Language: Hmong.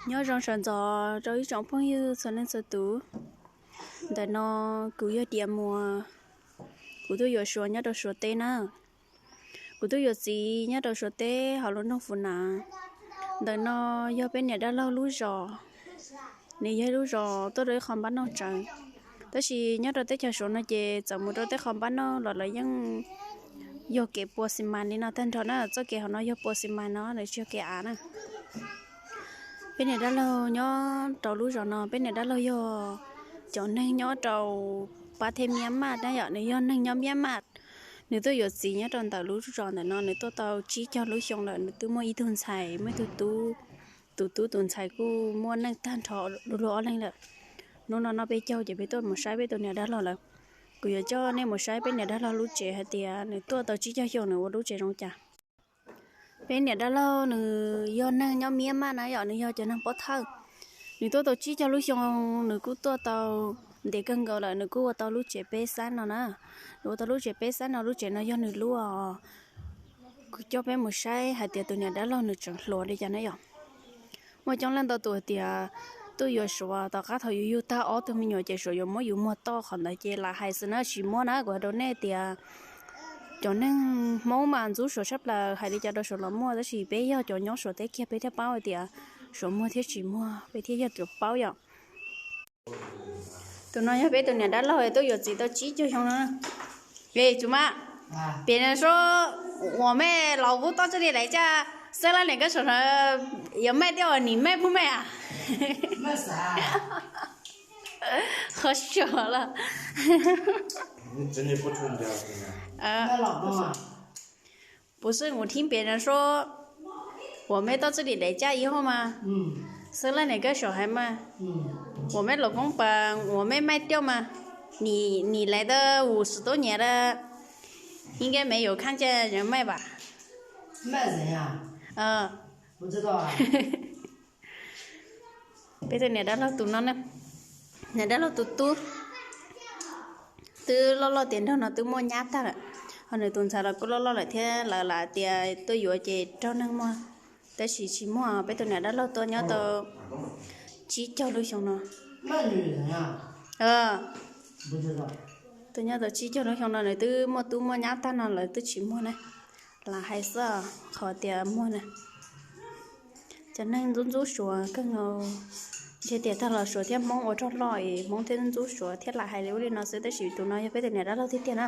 Nyob zoo sawv ntxov rau ib tsoom phooj ywg txhua leej txhua tus. Ntawm no kuv yog Diam Muas, kuv tuaj yuav Suav nyob rau Suav teb na. Kuv tuaj yuav txiv nyob rau Suav teb hauv lub nroog Fuv Nav. Ntawm no yog peb niam dab laug lub zos, nws yog ib lub zos tuaj rau ib qho npab noj tsawv. Tab sis nyob rau teb chaws Suav no ces txawm mus rau tej qho npab noj los lawv yeej yog kev pua xi mas li no tag nrho na, txoj kev hauv no yog pua xi mas no, nws tsis yog kev av na. Peb niam dab laug nyob rau lub zos no, peb niam dab laug yog cov neeg nyob rau pab thej Miab Maj na yom, nws yog neeg nyob Miab Maj. Nws tuaj yuav txiv nyob rau ntawm lub zos ntawm no, nws tuaj tau tsib caug lub xyoo lawm, nws twb muaj ib tug ntxhais, muaj ib tug tub, tus tub tus ntxhais kuj muaj neej tag nrho lu lug ob leeg lawm. Hnub no noj peb caug ces peb tuaj mus saib peb tus niam dab laug lawm. Kuv yuav coj nej mus saib peb niam dab laug lub tsev hais tias nws tuaj tau tsib caug xyoo nws ua lub tsev zoo cas. Peb niam dab laug nws yog neeg nyob Miab Maj na yom, nws yog cov neeg pob thawj. Nws tuaj tau tsib caug lub xyoo, nws kuj tuaj tau ntev kawg nkaus lawm, nws kuj ua tau lub tsev peb xab no na. Nws ua tau lub tsev peb xab no, lub tsev no yog nws lub os. Kuv coj peb mus saib hais tias tus niam dab laug nws tseem hluas li cas na yom. Muaj coob leej ntau tus hais tias tuaj yuav Suav tom qab thaum yus yug tag ob tug me nyuam ces Suav yuav muab yus muag toj, qhov ntawd ces lam hais xwb na, tsis muaj na. Kuv hais rau nej tias cov neeg Hmoob mas ntxub Suav tshaj plaws, hais li cas rau Suav los muaj, tab sis peb yog cov nyob Suav teb kiag peb thiaj paub hais tias Suav muag thiab tsis muag, peb thiaj yog cov paub yom. Tus no yog peb tus niam dab laug tuaj yuav txiv tau tsib caug xyoo no. Ê, chú má, 别人说 我妹老公到这里来家，生了两个小孩，有卖掉，你卖不卖啊？ Qhov suav los. 不是，我听别人说，我妹到这里来嫁以后嘛，生了两个小孩嘛，我妹老公把我妹卖掉嘛，你，你来的五十多年了，应该没有看见人卖吧？卖人呀？嗯。不知道啊。 Peb tus niam dab laug tus no, niam dab laug tus tub twb loj loj tiav nraug no twb muaj nyab tag lawm, ho nws tus ntxhais los kuj loj loj lawm thiab, lawv lam tias tuaj yuav ces raug neeg muag, tab sis tsis muaj. Peb tus niam dab laug tuaj nyob tau tsib caug lub xyoo no. Tuaj nyob tau tsib caug lub xyoo no nws twb muaj tub muaj nyab tag no lawv twb tsis muag na. Lam hais xwb, qhov tias muag na. Cov neeg ntxub ntxub Suav kawg nkaus, ntshe tias tag los Suav thiab Hmoob ua rog loj es Hmoob thiaj ntxub Suav thiaj lam hais li ub li no xwb, tab sis tus no yog peb tus niam dab laug tiag tiag na.